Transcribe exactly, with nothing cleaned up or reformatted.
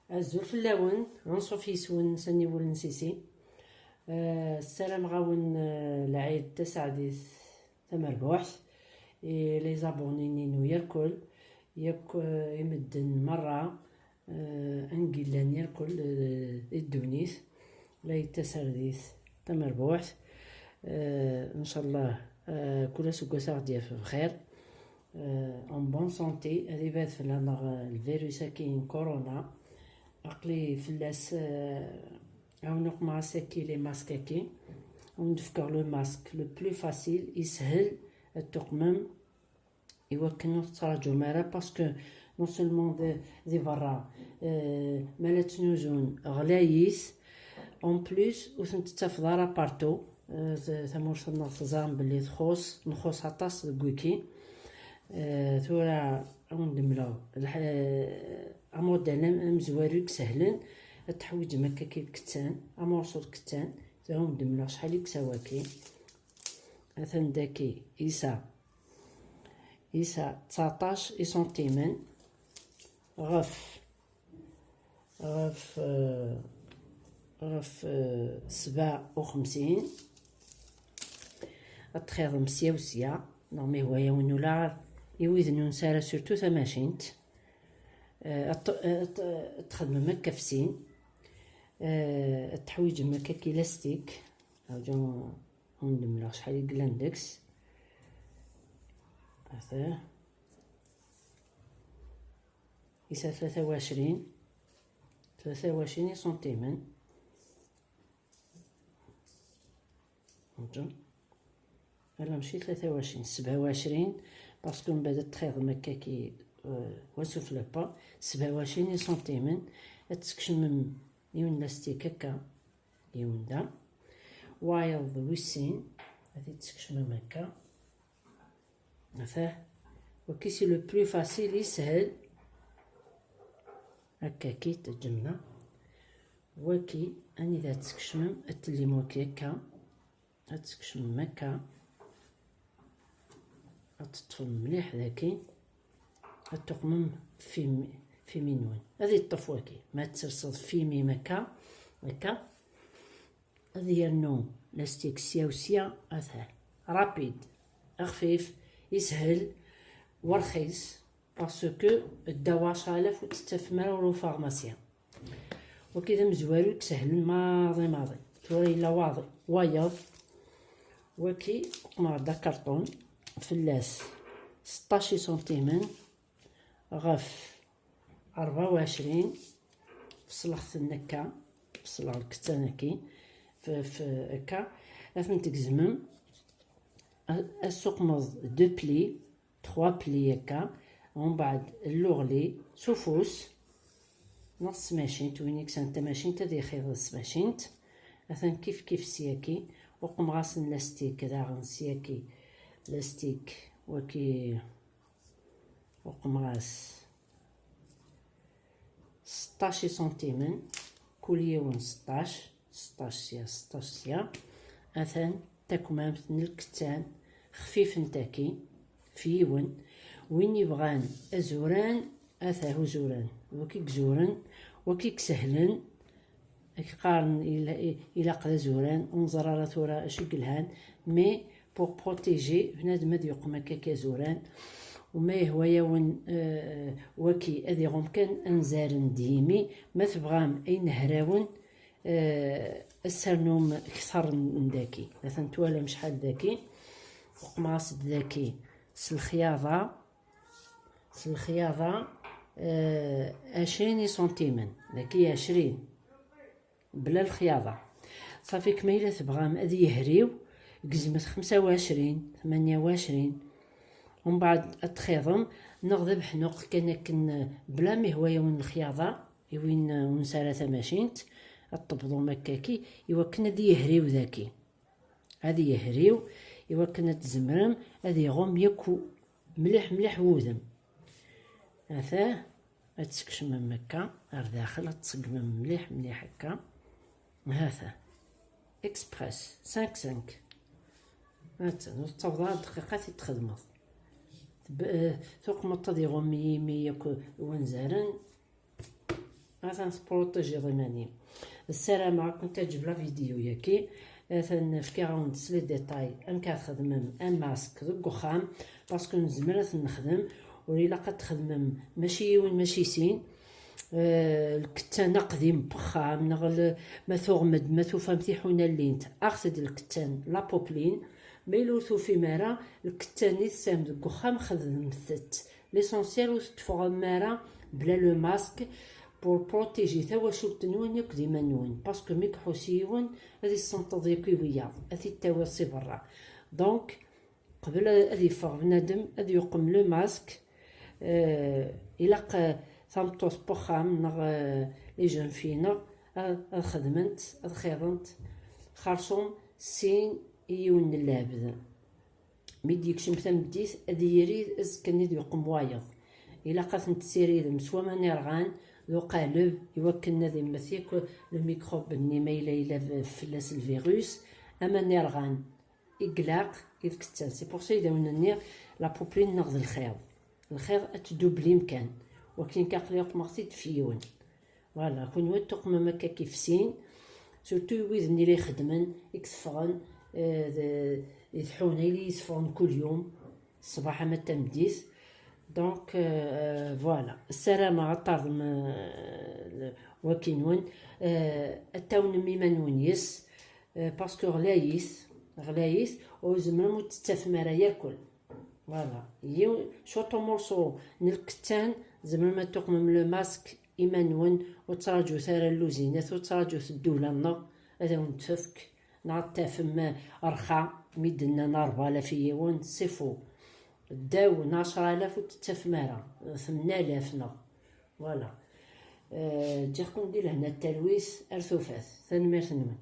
Azul fell-awen, anṣuf yes-wen s aniwel n Sisi. Eh, ssarameɣ-awen, eh, lɛid taseɛdit tamerbuḥt. I les abonnés-inu yerkul, yakk, eh, i medden merra, eh, angi llan yerkul, eh, di ddunit, lɛid taseɛdit tamerbuḥt. Eh, ncallah, eh, kul aseggas ad ɣ-d-yaf bxir. Eh, en bonne santé, ad ibɛed fell-aneɣ, eh, lvirus-agi n corona. Aql-i fell-as, eh, awen uqmeɣ ass-agi les masques-agi. Awen d-fkeɣ le masque le plus facile, ishel ad tuqmem, iwakken ur tettraǧum ara, parce que non seulement di, di berra, eh, ma la ttnuzun ɣlayit, en plus ur tent-tettafeḍ ara partout. Eh, t-, tamurt-nneɣ teẓram belli txuṣ, nxuṣ aṭas deg wiki. Eh, tura ad wen-d-mleɣ lḥ-, amudal am-, amezwaru i isehlen, ad teḥwiǧem akka ki lkettan, amurṣu n lkettan, tura ad wen-d-mleɣ acḥal i yeswa waki. Atan daki, yesɛa, yesɛa tseɛṭac iṣuntimen ɣef, ɣef, eh, ɣef, eh, sebɛa u xemsin. Ad txiḍem sya u sya, neɣ ma ihwa-yawen ula i wid ur nesɛi ara surtout tamacint. Eh, ad t-, ad t-, ad txedmem akka f sin. Eh, ad teḥwiǧem akka ki lastik. Rǧu ad wen-d-mleɣ acḥal i yellan deg-s. Ata. Yesɛa tlata u ɛecrin, tlata u ɛecrin iṣuntimen. Rǧu. Ala, mačči tlata u ɛecrin, sebɛa u ɛecrin, parce que mbaɛd ad txiḍem akka ki, euh, wa sufella pas, sebɛa u ɛecrin iṣuntimen, ad teskecmem yiwen lastik akka, yiwen da, wayeḍ wis sin, ad t-id-teskecmem akka. Ata, waki c'est le plus facile, yeshel. Akka ki teǧǧem da. Waki, anida ad teskecmem, ad tellim waki akka. Ad teskecmem akka. Ad teṭṭfem mliḥ daki. Ad tuqmem f imi, f imi-nwen. Ad yeṭṭef waki. Ma ad terseḍ f imi-m akka, akka. Ad yernu lastik sya u sya, ata. Rapide, xfif, yeshel, u rxis, parce que ddaw ɛecra alaf ur t-tettafem ara ɣer ufarmasi. Waki d amezwaru i isehlen maḍi maḍi. Tura yella waḍi, wayeḍ. Waki, uqmeɣ-d akarṭun, fell-as seṭṭac iṣuntimen ɣef rebɛa u ɛecrin, fṣleɣ-ten akka, fṣleɣ lkettan-agi, f-, f-, akka, ad ten-tgezmem, a-, ad suqmeḍ deux plis, trois plis akka, umbeɛd lluɣli s ufus, neɣ s tmacint, win iksan tamacint ad ixiḍ s tmacint, atan kif kif syaki, uqmeɣ-asen lastik daɣen syaki, lastik, waki, uqmeɣ-as seṭṭac iṣuntimen, kul yiwen seṭṭac, seṭṭac sya, seṭṭac sya. Atan takmamt n lkettan, xfifent-aki, f yiwen. Win yebɣan azuran, atah uzuran. Waki izuren, waki isehlen, ak qqaren ila-, ilaq d azuran, ur neẓri ara tura acu i yelhan, mais pour protéger bnadem ad yuqem akka azuran. Uma yehwa-yawen, euh, waki ad iɣum kan anzaren d yimi, ma tebɣam ayen hrawen, euh, ad ternum kter n, n daki. Atan twalam acḥal daki, uqmeɣ-as-d daki s lxyaḍa, s lxyaḍa, euh, ɛecrin iṣuntimen, daki ɛecrin. Bla lxyaḍa. Ṣafi, kma yella tebɣam ad yehriw, gezmet xemsa u ɛecrin, tmanya u ɛecrin. Umbeɛd ad txiḍem, neɣ d abeḥnuq kan akken, bla ma ihwa-yawen lxyaḍa, i win ur nesɛi ara tamacint, ad tebḍum akkaki, iwakken ad yehriw daki. Ad yehriw, iwakken ad tzemrem ad iɣum yakk mliḥ mliḥ wudem. Ata, ad teskecmem akka ar daxel, ad tṣeggmem mliḥ mliḥ akka. Hata, express, cinq cinq. Hata, ur tettaweḍ ara ddqiqa i t-txedmeḍ. Teb-, eh, tuqmeḍ ad iɣum yimi yakk wanzaren. Atan tprotijiḍ iman-im. Ssarameɣ ad kent-teɛǧeb la vidéo-yagi. Atan fkiɣ-awen-d s les détails amek ara txedmem un masque deg uxxam, parce que nezmer ad t-nexdem, ur ilaq ad txedmem mačči yiwen, mačči sin. Eh, lkettan aqdim n wexxam, neɣ l-, ma tuɣem-d, ma tufam tiḥuna llint, aɣet-d lkettan, la popeline. Ma yella ur tufim ara, lkettan i tesɛam deg uxxam, xedmet-t. L'essentiel ur tetteffɣem ara bla le masque pour protéger tawacult-nwen akked iman-nwen, parce que mi iḥus yiwen ad yessenṭeḍ yakk i wiyaḍ, ad t-id-tawiḍ si berra. Donc, qbel ad yeffeɣ bnadem, ad yuqem le masque. Eh, ilaq, eh, tameṭṭut n wexxam neɣ, eh, les jeunes filles neɣ ad, ad xedment, ad xiḍent xerṣum sin i yiwen n lɛebd. Mi d-yekcem tameddit, ad yirid azekka-nni ad yuqem wayeḍ. Ilaq ad tent-tessiridem s waman irɣan d uqaleb, iwakken ad immet yakk le microbe-nni ma yella yella fell-as lvirus. Aman irɣan i ilaq i lkettan. C'est pour ça i d awen-nniɣ la popeline neɣ d lxiḍ. Lxiḍ ad tdublim kan. Wakin kan aql-i uqmeɣ-t-id f yiwen. Voilà, kunwi ad tuqmem akka kif sin, surtout i wid-nni la ixeddmen, i iteffɣen, eh, d, i tḥuna, i iteffɣen kul yum, ṣṣbeḥ ama tameddit. Donc, euh, voilà. Ssarameɣ ad tarḍem, euh, wakinwen, euh, ad tawnem iman-nwen yes, euh, parce que ɣlayit, ɣlayit, ur tzemrem ur tettafem ara yakul. Voilà. Yiw-, cwiṭ umurṣu n lkettan, tzemrem ad tuqmem le masque iman-nwen, ur ttraǧut ara lluzinat, ur ttraǧut ddula-nneɣ ad awen-tefk, neɣ ad tafem rxa, mi d-nnan rebɛa alaf i yiwen, c'est faux. Ddaw n ɛecra alaf ur tettafem ara, tmena alaf neɣ. Voilà. Euh, ǧǧiɣ-ken di lehna d talwit, ar tufat. Tanemmirt-nwen.